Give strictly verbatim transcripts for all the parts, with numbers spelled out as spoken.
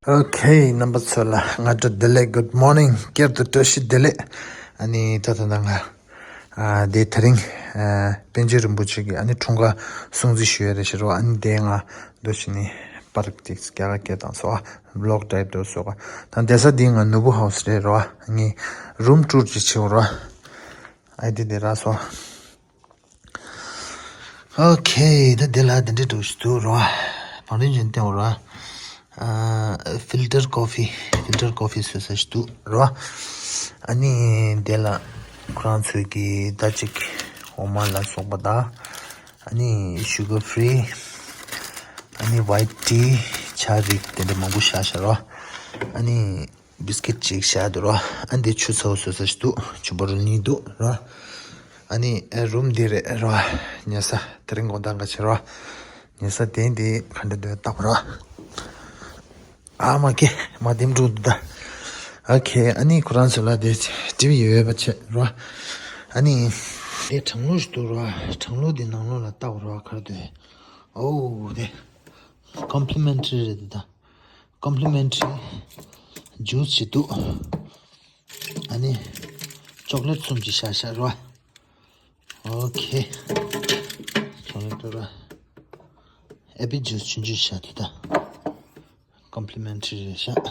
ཨོ་ཁེ། རྣམ་པ་ཚོ་ལ་སྔ་དྲོ་བདེ་ལེགས། Good morning། བསྐྱར་དུ་བཀྲ་ཤིས་བདེ་ལེགས། ཨ་ནི་ད་ད་ད་ང་ཨ་དེ་དེ་རིང་ཨ་པཎ་ཆེན་རིན་པོ་ཆེ་གི་ཨ་ནི་འཁྲུངས་སྐར་སྲུང་བརྩི་ཞུ་ཡ་རེད་ཤག་རོ། ཨ་ནི་དེ་ང་འདུག་བྱས་ནས་པར་ཏིག་རྒྱ་གར་སྐད་དང་སོགས་ཨ་vlog type དུ་སོགས་ཨ། ད་བསྡད་ས་འདི་ང་ནོར་བུ་ཧའུ་སི་རེད་རོ། ཨ་ནི་རུམ་ཊུར་ཅིག་བྱེད་རོ། ཨ་དེ་དེ་ར་སོ། ཨོ་ཁེ། ད་དེ་ལ་དེ་འདྲའི་འདྲ་ཞིག་འདུག་རོ། བང་རིམ་ཅན་བསྟན་རོ། ཨ་ཕིལ་ཊར་ཀོ་ཕི། ཕིལ་ཊར་ཀོ་ཕི་བཟོ་ས་ཞིག་འདུག་རོ། ཨ་ནི་དེ་ལ་ཁོ་རང་ཚོའི་གི་ད་ཅིག་འོ་མ་ལ་སོགས་པ་དང་། ཨ་ནི་sugar free། ཨ་ནི་white tea། ཇ་རིགས་དེ་འདྲ་མང་པོ་བཞག་བཞག་རོ། ཨ་ནི་བིས་ཀིཊ་ཅིག་བཞག་འདུག་རོ། ཨ་འདི་ཆུ་ཚ་པོ་བཟོ་ས་ཞིག་འདུག་ཆུ་བོ་རུ་གཉིས་འདུག་རོ། ཨ་ནི་ཨ་རུམ་འདི་རེད་རོ། ཉལ་ས་དེ་རིང་དགོང་དག་ག་ཕྱིར་རོ། ཉལ་ས་དེ་འདི་ག་འདྲ་འདུག་ལྟ་བ་རོ། ཨ་མ་ཀེ། མ་དེམ་འགྲོ་འདུག་ད། ཨོ་ཁེ། ཨ་ནི་ཁོ་རང་ཚོ་ལ་དེ་ཊི་བི་ཡོད་པ་བྱེད་རོ། ཨ་ནི་དེ་གྲང་གླུ་ཞིག་འདུག་རོ། གྲང་གླུ་འདི་ནང་ལོགས་ལ་ལྟ་བ་རོ། ག་རེ་འདུག་ཨོ་དེ་complimentary རེད་འདུག་ད། complimentary juice ཞིག་འདུག་ཨ་ནི་ཅོག་ལེ་ཊི་གསུམ་ཅིག་བཞག་བཞག་རོ། ཨོ་ཁེ། ཅོག་ལེ་ཊི་རོ། ཨེ་པི་ལ་ཇུས་ཆུང་ཆུང་བཞག་འདུག་ད། complimentary རེད་ཤག་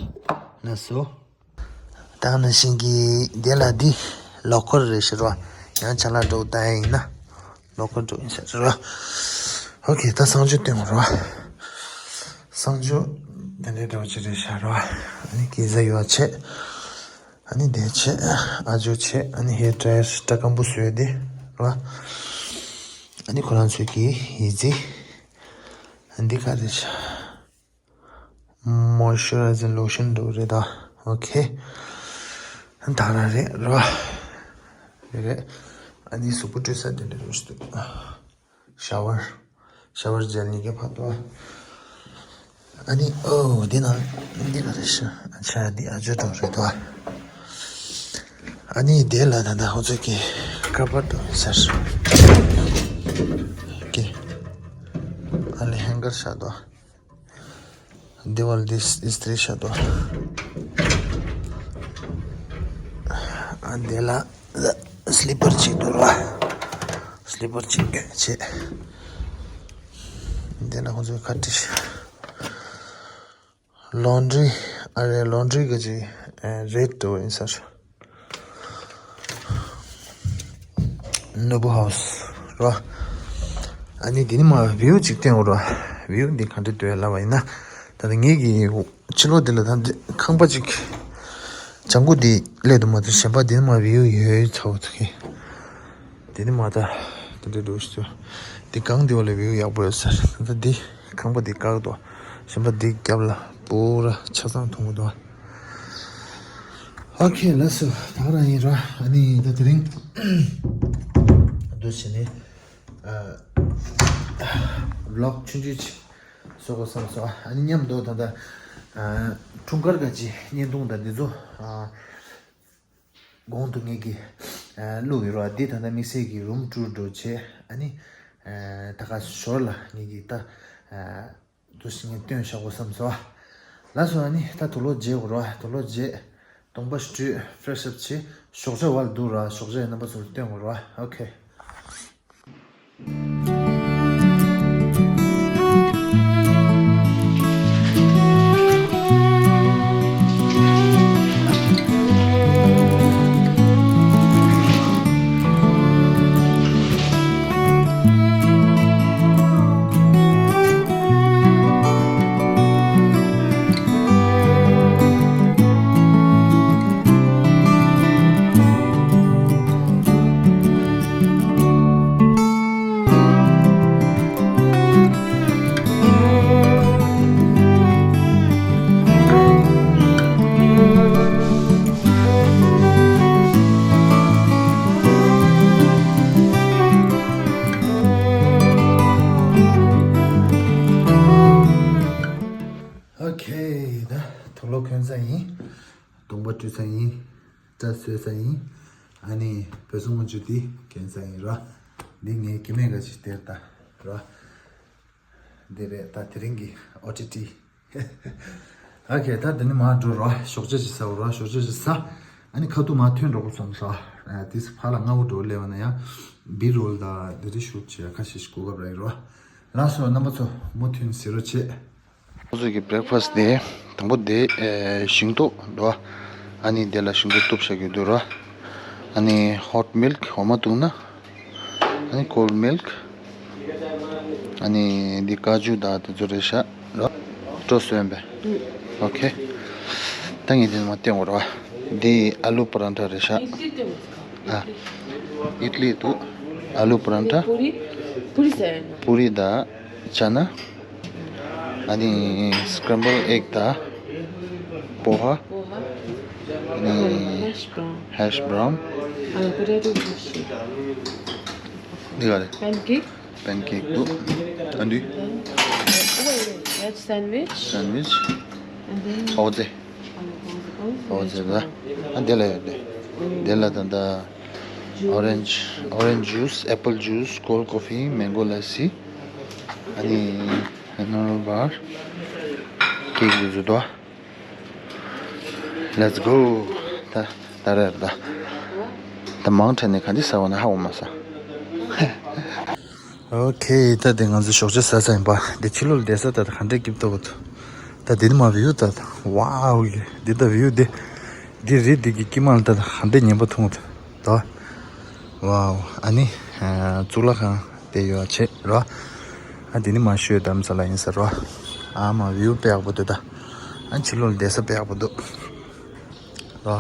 ལགས་སོ། ད་ནང་བཞིན་གྱི་དེ་ལ་འདི་ལོ་ཀར་རེད་ཤག་རོ། ཡང་ཅ་ལག་འགྲོ་ད་ཡིན་ན། ལོ་ཀར་འགྲོ་ཡིན་ཤག་རོ། ཨོ་ཁེ། ད་གསང་སྤྱོད་སྟོན་རོ། གསང་སྤྱོད་དེ་འདྲའི་འགྲོ་ཅི་རེད་ཤག་རོ། ཨ་ནི་གེ་ཟ་ཡོད་ཆེ། ཨ་ནི་དེ་ཆེ། ཨ་ཇོ་ཆེ། ཨ་ནི་ཧེར་ཌ་རའི་ཡར་སྐྲ་སྐམ་པོ་བཟོས་ཏེ་རོ། ཨ་ནི་ཁོ་རང་ཚོའི་གི་ཡི་ཙི། ཨ་འདི་ག་རེད་ཤག moisturizing lotion འདྲ་རེད་ད། ཨོ་ཁེ། ད་ར་རེད་རོ། རེད་རེད། ཨ་ནི་གཟུགས་པོ་བཀྲུ་ས་དེ་འདྲ་རུ་ཞིག་འདུག་ཤ་ཝར། ཤ་ཝར་ཇེལ་གཉིས་ཀ་ཕར་འདུག་ཨ་ནི་ཨོ་འདི་ནང་འདི་ག་རེད་ཤག་ཨ་ཅག་འདི་ཨ་ཇོ་འདྲ་རེད་འདུག་ཨ་ནི་དེ་ལ་ད་ད་ཁོ་ཚོ་གི་ཀ་པར་འདྲ་ཡོད་ས་རེད། ཀེ། ཨ་ལེ་ཧེང་གར་བཞག་འདུག་འདི་བ་ལ་འདི་ཨིས་ཏྲི་བྱ་དོ། ཨ་འདི་ལ་སི་ལི་པར་ཅིག་འདུག་ར། སི་ལི་པར་ཅིག་བྱས། འདི་ལ་ཁོང་ཚོའི་ཁ་བྲིས། ལོན་ཌི་རི། ཨ་རེ་ལོན་ཌི་རི་གི་ཅིག་རེད་འདུག་ཡིན་ས་རེད། ནོ་བུ་ཧའུ་སི་རོ། ཨ་ནི་འདི་ནི་མ་བིའུ་ཅིག་བསྟན་འོ་རོ། བིའུ་འདི་ག་འདྲ་འདུག་ལབ་པ་ཡིན་ན། ད་ལྟ་ངེད་ཀྱི་ཕྱི་ལོགས་འདི་ལ་ད་འདི་ཁང་པ་ཅིག་ལྗང་གུ་འདི་སླེབས་འདུག་མ་གཏོགས་གཞན་པ་འདི་ནི་མ་བིའུ་ཡོད་ཚ་བོ་ཚ་གི། འདི་ནི་མ་ད་དེ་འདྲ་འདུག་ཞུ། འདི་གང་འདི་བ་ལ་བིའུ་ཡག་པོ་ཡོད་ས་རེད། ད་ལྟ་འདི་ཁང་པ་འདི་བཀག་འདུག་གཞན་པ་འདི་རྒྱབ་ལ་པུ་ར་ཆ་ཚང་མཐོང་གི་འདུག་ཨོ་ཁེ་ལགས་སོ། ད་ག་རང་ཡིན་ར། ཨ་ནི་ད་དེ་རིང་འདུག་བྱས་ནས་ཨ་ཝི་ལོག་ཆུང་ཆུང་ཅིག་བཟོ་དགོས་བསམ་སོང་། ཨ་ནི་མཉམ་དུ་ད་ལྟ་ཨ་འཁྲུངས་སྐར་ག་ཅིག་བརྙན་ཐུང་དང་འདི་ཚོ་ཨ་གོང་དུ་ངེད་ཀྱིས་ཨ་བླུགས་ཡོད་ར། འདི་ད་ལྟ་དམིགས་བསལ་གྱི་རུམ་ཊུར་འགྲོ་བྱས། ཨ་ནི་ཨ་ད་ག་ཞོར་ལ་ངེད་ཀྱིས་ད་ཨ་འདུག་སེ་ངས་སྟོན་བཞག་དགོས་བསམ་སོང་། ལགས་སོ། ཨ་ནི་ད་དུག་ལོག་བརྗེ་དགོས་ར། དུག་ལོག་བརྗེ། གདོང་པ་བཀྲུས། ཕེ་རེ་ཤི་ཨབ་བྱས། ཞོགས་ཇ་བ་ལ་འདུག་ར། ཞོགས་ཇ་ཡི་རྣམ་པ་ཚོར་སྟོན་དགོས་ར། ཨོ་ཁེ། ཨོ་ཁེ། ད་དུག་ལོག་གོན་ཚར་ཡིན། གདོང་པ་བཀྲུས་ཚར་ཡིན། སྐྲ་བཟོས་ཚར་ཡིན། ཨ་ནི་བོད་ཟླ་དངུལ་ཆུ་འདི་གྱོན་ཚར་ཡིན་ར། འདི་ངའི་སྐྱེ་དམན་ག་ཅིག་སྟེར་ད་ར། འདི་རེད་ད་དེ་རིང་གི་ཨོ་ཊི་ཊི། ཨོ་ཁེ། ད་འདི་ནས་མར་འགྲོ་རོགས། ཞོགས་ཇ་ཅིག་ཟ་རོགས། ཞོགས་ཇ་ཅིག་ཟ། ཨ་ནི་ཁ་ཐུག་མར་ཐོན་འགྲོ་དགོས་སོང་ས། ཨ་དེ་ཕར་ལ་སྔ་པོ་འགྲོ་སླེབས་པ་ན་ཡང་བི་རོལ་དང་དེ་རིགས་ཤུཊ་བྱེད་ཡ་ཁ་ཤས་ཤིག་གོ་སྐབས་རག་གི་རོགས། ལགས་སོ། རྣམ་པ་ཚོ་མུ་མཐུད་གཟིགས་རོགས་བྱེད། ཁོ་ཚོ་གི་བྷི་རེག་ཕ་སི་དེ་དང་པོ་དེ་ཨེ་ཞིང་ཏོག་འདུག་བ། ཨ་ནི་དེ་ལ་ཞིང་ཏོག་གཏུབ་བཞག་གི་འདུག་ར། ཨ་ནི་ཧོ་ཊི་མིལ་ཀི་འོ་མ་བཏུང་ན། ཨ་ནི་ཀོལ་ཌི་མིལ་ཀི། ཨ་ནི་འདི་ཀ་ཇུ་དང་དེ་ཚོ་རེད་ཤག་ར། སྤྲོ་སོན་པས། ཨོ་ཁེ། ད་ངས་འདི་མར་བསྟན་དགོས་ར་བ། འདི་ཨ་ལུ་པ་རན་ཐ་རེད་ཤག་ཨ། ཨིཌ་ལི་འདུག་ཨ་ལུ་པ་རན་ཐ། པུ་རི་དང་ཅ་ན། ཨ་ནི་སི་ཀྲམ་བལ་ཨེག་དང་པོ་ཧ། ཨ་ནི་ཧེཤ་བྷ་རའུན། འདི་ག་རེད། པན་ཀེག་འདུག་ཨ་འདི་སེན་ཝིཆ། ཨོ་ཙེ། ཨོ་ཙེ་ད། ཨ་འདི་ལ་ཡོད་དེ། འདི་ལ་ད་ད། ཨོ་རེན་ཇི། ཨོ་རེན་ཇི་ཇུས། ཨེ་པལ་ཇུས། ཀོལ་ཌི་ཀོ་ཕི། མེང་གོ་ལ་སི། ཨ་ནི་ནོ་རོལ་བར། ཀེག་འདི་ཚོ་འདུག Let's go. ད་ད་རེད་ད། ད་མང་དྲགས་ནས་ག་འདི་ཟ་བ་ན་ཧ་འོ་མ་ཟ། ཨོ་ཁེ། ད་དེ་ང་ཚོ་ཞོགས་ཇ་ཟ་ས་ཡིན་པ། འདི་ཕྱི་ལོགས་ལ་བསྡད་ས་ད་ད་ག་འདྲས་སྐྱིད་པོ་འདུག་ད་འདི་ནི་མ་བིའུ་ད་ད། ཝའོ་གི་འདི་ད་བིའུ་འདི། འདི་རི་འདི་གི་དཀྱིལ་མ་ལ་ད་ད་ག་འདྲས་ཉན་པ་མཐོང་ད། ད། ཝའོ། ཨ་ནི་ཨ་གཙུག་ལག་ཁང་དེ་ཡོད་བྱེད་རོ། ཨ་འདི་ནི་མ་ཤོད་དམ་ས་ལ་ཡིན་ས་རོ། ཨ་མ་བིའུ་དཔེ་ཡག་པོ་འདུག་ད། ཨ་ཕྱི་ལོགས་ལ་བསྡད་ས་དཔེ་ཡག་པོ་འདུག་རོ།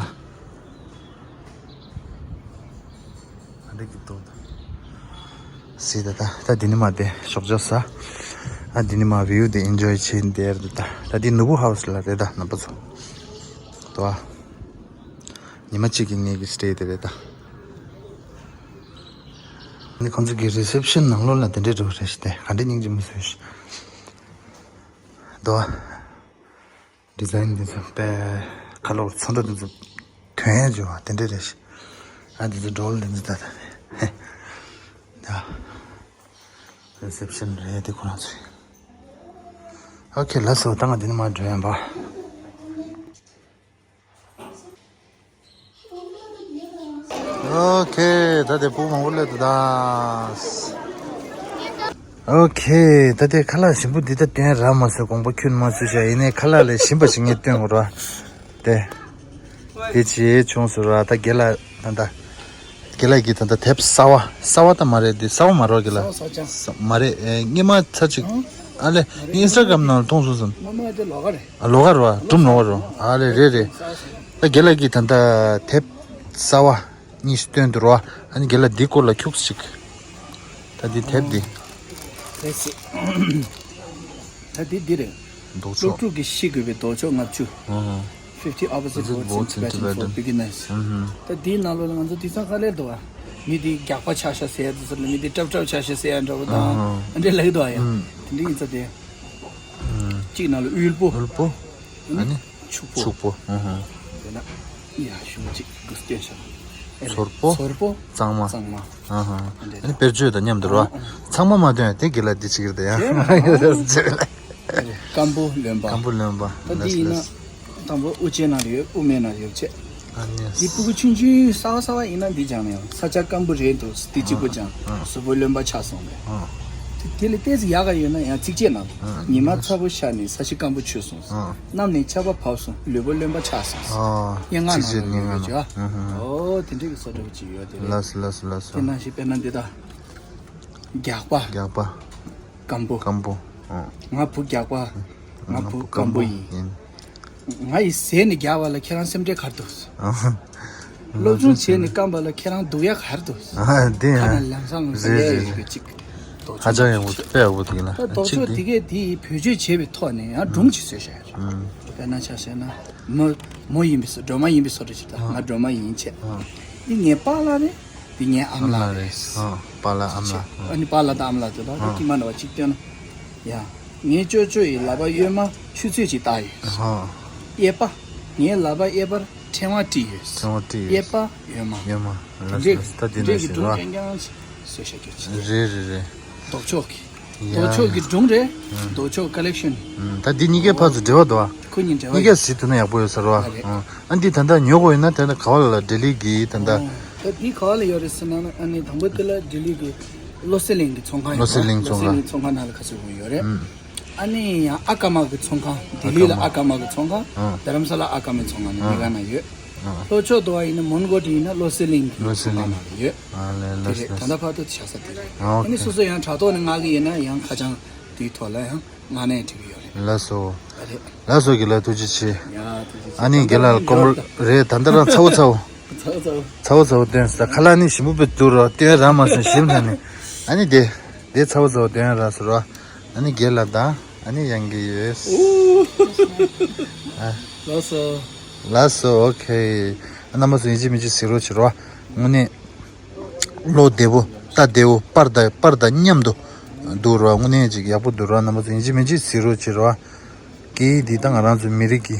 ཨ་འདྲ་གི་འདུག་ད། སི་ད་ད་ད་འདི་ནི་མ་དེ་ཞོགས་ཇ་ཟ། ཨ་འདི་ནི་མ་བིའུ་དེ་ཨེན་ཇོའི་བྱེད་འདིར་འདུག་ད། ད་འདི་ནོར་བུ་ཧའུ་སི་ལ་རེད་ད་རྣམ་པ་ཚོ། དོ། ཉི་མ་གཅིག་གི་ངེད་ཀྱི་སི་ཊེ་དེ་རེད་ད། ནི་ཁོང་ཚོ་གི་རི་སེབ་ཤན་ནང་ལོགས་ལ་དེ་འདྲའི་འགྲོ་རེད་ཤི་དེ་ག་འདྲ་སྙིང་རྗེ་མི་བཟོད་ཤི། དོ། ཌི་ཛའིན་འདི་ཚོ་དཔེ་ཁ་ལོག་ཚོན་ཁྲ་འདི་ཚོ་དོན་ཡ་བྱེད་པ་དེ་འདྲ་རེད་ཤི། ཨ་འདི་ཚོ་ཌོལ་འདི་ཚོ་ད་ད་ད། རི་སེབ་ཤན་རེད་དེ་ཁོ་རང་ཚོའི། ཨོ་ཁེ་ལགས་སོ། ད་ང་འདི་ནས་མར་འགྲོ་ཡིན་པ། ཨོ་ཁེ། ད་དེ་སྤུ་མང་པོ་སླེབས་འདུག་ད། ཨོ་ཁེ། ད་དེ་ཁ་ལག་ཞིམ་པོ་འདི་ད་སྟོན་རག་མ་སོང་། དགོངས་པ་ཁྱོན་མ་ཚོས་ཤག་ཡིན་ནའི་ཁ་ལག་ལས་ཞིམ་པ་ཞིག་ངས་སྟོན་དགོས་ར། དེ། དེ་ཅི་བྱུང་སོང་ར། ད་རྒན་ལགས་ད་ད། རྒན་ལགས་ཀྱིས་ད་ད་དེབ་གསར་བ། གསར་བ་ད་མ་རེད། འདི་གསར་བ་མ་རེད་རྒན་ལགས། གསར་བ་གསར་རྐྱང་། མ་རེད། ཨེ་སྔོན་མ་ཚར་གཅིག་ཨ་ལས་ངས་ཨིན་སི་ཊ་གྷ་རམ་ནང་ལ་མཐོང་སོང་ཟེར། སྔོན་མ་དེ་ལོགས་ཀ་རེད། ཨ་ལོགས་ཀ་རེད་བ། སྒྲུང་ལོགས་ཀ་རེད་བ། ཨ་ལས་རེད་རེད། ད་རྒན་ལགས་ཀྱིས་ད་ད་དེབ་གསར་བ་གཉིས་ཤིག་བཏོན་འདུག་ར། ཨ་ནི་རྒན་ལགས་འདིའི་སྐོར་ལ་ཁྱུག་ཅིག་ད་འདི་དེབ་འདི། དེབ་ཅིག་ད་འདི་འདི་རེད། ལྡོག་སློབ་ཕྱོགས། ཕྲུག་གིས་ཤེས་དགོས་པའི་ལྡོག་ཕྱོགས་ལྔ་བཅུ། ཨ་ཧ། Fifty opposite words in Tibetan for beginners. ཨ་ཧ། ད་འདིའི་ནང་ལོགས་ལ་ང་ཚོ་དེང་སང་ག་ལེར་འདུག་བ། མི་འདི་རྒྱགས་པ་ཆགས་ཤག་ཟེར་ཡ་དེ་ཚོ་ལ། མི་འདི་ཀྲབ་ཀྲབ་ཆགས་ཤག་ཟེར་ཡ་འདྲ་བོ་དང་། ཨ་ཧ། ཨ་འདྲས་ལབ་ཀྱི་འདུག་བ་ཡ། ཨ་ཧ། དེ་འདྲས་ཡིན་ཙང་དེ། ཨ་ཧ། གཅིག་ནང་ལ་དབུལ་པོ། དབུལ་པོ། ཨ་ནི། ཕྱུག་པོ། ཕྱུག་པོ། ཨ་ཧ། དེ་ན། ཡ་ཞུ་གཅིག་གུ་སྟོན་ཤག་ཨེ་ལེ། ཚོར་པོ། ཚོར་པོ། གཙང་མ། གཙང་མ། ཨ་ཧ། ཨ་འདྲས། ཨ་ནི་དཔེར་བརྗོད་དང་མཉམ་དུ་རོ། ཨ་ཨ། ཚང་མ་མ་འདོན་ཡ་དེ་དགེ་ལ་འདི་ཅིག་རེད་ཡ། དེ་མ། སྐམ་པོ་རློན་པ། སྐམ་པོ་རློན་པ། ད་འདི་ཡིན་ན། དང་པོ་དབུ་ཅན་ནང་ཡོད། དབུ་མེད་ནང་ཡོད་ཅེས། ཨ་ནི། འདི་སྤུ་གུ་ཆུང་ཆུང་གསར་པ་གསར་པ་ཡིན་ན་འདི་སྦྱང་ནས་ཡང་ས་ཆ་སྐམ་པོ་རེད་འདུག་འདི་གཅིག་པོ་སྦྱང་། ཨ། གཟུགས་པོ་རློན་པ་ཆགས་སོང་རེད། ཨ། དེ་དེ་ལས་ཏོག་ཙམ་ཡག་ག་ཡོད་ན་ཡང་ཚིགས་བཅད་ནང་། ཨ། ཉི་མ་ཚ་པོ་ཤར་ནས་ས་གཞི་སྐམ་པོ་ཆོད་སོང་། ཨ། གནམ་ནས་ཆར་པ་བབས་སོང་། ལུས་པོ་རློན་པ་ཆགས་སོང་། ཨ། སྙན་ངག་ནང་ལ་ཡོད་ཀྱི། ཨ་ཧ། ཨོ་དེ་འདྲའི་གི་བཟོ་འདྲ་པོ་ཅིག་ཡོད་དེ་རེད། ལགས་སོ་ལགས་སོ་ལགས་སོ། དེ་ནང་བཞིན་དཔེར་ན་འདི་དག་རྒྱགས་པ། རྒྱགས་པ། སྐམ་པོ། སྐམ་པོ། ཨ། ང་བུ་རྒྱགས་པ། ང་བུ་སྐམ་པོ་ཡིན། ང་ཡི་ཟས་ནི་རྒྱགས་པ་ལ་ཁྱེད་རང་སེམས་ཁྲལ་ག་རེ་འདུག་ཨ། སློབ་སྦྱོང་བྱས་ནི་སྐམ་པ་ལ་ཁྱེད་རང་སྡུག་ཡ་ག་རེ་འདུག་ཨ་དེ་ཁ་ཡང་ན་ལམ་སང་ལུས་ཟེར་རེད་ཡོད་རེད། གི་གཅིག་ཧ་ཅང་ཡག་པོ་འདུག་དཔེ་ཡག་པོ་འདུག་ཡིན་ན། ད་ལྡོག་ཕྱོགས་དེ་གས་དེ་ཡི་བེད་སྤྱོད་བྱས་པའི་ཐོག་ནས་ཡང་སྒྲུང་ཅིག་བཟོས་བཞག་ཡོད་རེད། ཨ། དཔེར་ན་ཆ་བཞག་ན་མོ་མོ་ཡིན་པའི་བཟོ། སྒྲོལ་མ་ཡིན་པའི་བཟོ་འདྲ་ཞིག་ད། ཨ། ང་སྒྲོལ་མ་ཡིན་བྱས། ཨ། འདི་ངའི་པཱ་ལགས་རེད། འདི་ངའི་ཨ་མ་ལགས་རེད། ཨ། པཱ་ལགས་ཨ་མ་ལགས། ཨ་ནི་པཱ་ལགས་དང་ཨ་མ་ལགས་དེ་ལ། ཨ། དཀྱིལ་མ་འདྲ་བ་གཅིག་བཏོན་ན། ཡ། ངའི་ཅོ་ཅོ་ཡི་ལག་པ་གཡོན་མར་ཆུ་ཚོད་ཅིག་བཏགས་ཡོད། ཨ། གཡས་པ། ངའི་ལག་པ་གཡས་པར་ཕྲེང་བ་དཀྲིས་ཡོད། ཕྲེང་བ་དཀྲིས་ཡོད། གཡས་པ་གཡོན་མ། གཡོན་མ། དེ་འདྲས་ད་དེ་འདྲས་ཀྱི་སྒྲུང་རྐྱང་རྐྱང་ཅིག་བཟོས་བཞག་རྒྱུ་ཅིག་རེད་རེད་རེད། ལྡོག་ཕྱོགས་ཀྱི། ལྡོག་ཕྱོགས་ཀྱི་སྒྲུང་རེད། ལྡོག་ཕྱོགས་collection། ད་འདི་གཉིས་ཀའི་ཕར་ཚུར་འབྲེལ་བ་འདུག་ཨ། ཁོ་གཉིས་འབྲེལ་བ་གཉིས་ཀ་ཡོད། གཟིགས་ཐུབ་ན་ཡག་པོ་ཡོད་ས་རེད་བ། ཨ་རེད། ཨ་འདི་ད་ལྟ་ཉོ་དགོས་ཡོད་ན་ད་ལྟ་ག་བ་ལ་ལྡི་ལི་གི་ད་ལྟ། ད་འདི་ག་བ་ལ་ཡོད་རེད་ཟེར་ན་ཨ་ནི་དང་པོ་དེ་ལ་ལྡི་ལི་གི་བློ་གསལ་གླིང་གི་ཚོང་ཁང་ཡོད། བློ་གསལ་གླིང་ཚོང་ཁང་། བློ་གསལ་གླིང་ཚོང་ཁང་ནང་ལ་ཁ་ཤས་ཡོད་རེད། ཨ་ནི་ཡང་ཨ་ཀ་མ་གི་ཚོང་ཁང་། ལྡི་ལི་ལ་ཨ་ཀ་མ་གི་ཚོང་ཁང་། རྡ་རམ་ས་ལ་ཨ་ཀ་མའི་ཚོང་ཁང་ནི་གཉིས་ཀ་ན་ཡོད། ལྷོ་ཕྱོགས་དུ་བ་ཡིན་ན་མོན་གྷོ་དེ་ཡིན་ན་བློ་གསལ་གླིང་གི་ཚོང་ཁང་ནང་ལ་ཡོད། ཨ་ལས་ལགས་སོ། དེ་རེད། ད་ལྟ་བར་དུ་ཆགས་ས་དེ་རེད། ཨ་ཨ་ནི་སོ་སོ་ཡང་དྲ་ཐོག་ནས་མངགས་གི་ཡིན་ན་ཡང་ཁ་བྱང་དེའི་ཐོག་ལ་ཡང་མངགས་ནས་འབྲི་གི་ཡོད་རེད། ལགས་སོ། ཨ་རེད། ལགས་སོ། རྒན་ལགས་ཐུགས་རྗེ་ཆེ། ཡ་ཐུགས་རྗེ་ཆེ། ཨ་ནི་རྒན་ལགས་སྐོར་མོ་རེད། ད་ལྟ་རང་ཚ་བོ་ཚ་བོ། ཚ་བོ་ཚ་བོ། ཚ་བོ་ཚ་བོ་སྟོན་ས། ཁ་ལག་ནི་ཞིམ་པོ་དཔེ་འདུག་རོ། སྟོན་ར་མ་སོང་ཞིམ་ཐང་ནི། ཨ་ནི་དེ། དེ་ཚ་བོ་ཚ་བོ་སྟོན་ར་སོ་རོ། ཨ་ནི་རྒན་ལགས་དང་ཨ་ནི་ཡང་གི་ཡོད། ཨ། ལགས་སོ། ལགས་སོ། ཨོ་ཁེ། རྣམ་པ་ཚོ་ཡིན་གཅིག་མིན་གཅིག་གཟིགས་རོགས་བྱེད་རོགས། དངོས་གནས་བློ་བདེ་པོ་ལྟ་བདེ་པོ་པར་དང་པར་དང་མཉམ་དུ་འདུག་རོགས། དངོས་གནས་ཅིག་ཡག་པོ་འདུག་རོགས། རྣམ་པ་ཚོ་ཡིན་གཅིག་མིན་གཅིག་གཟིགས་རོགས་བྱེད་རོགས། གི་འདི་ད་ང་རང་ཚོ་མི་རིགས་ཀྱི་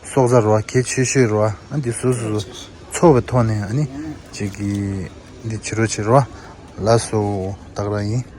སྲོག་རྩ་རོགས། གལ་ཆེ་ཤོས་རོགས། ཨ་འདི་སོ་སོ་སོ་ཚོར་བའི་ཐོག་ནས་ཨ་ནི་ཅིག་གི་འདི་བྱེད་རོགས་བྱེད་རོགས། ལགས་སོ། ད་ག་རང་ཡིན།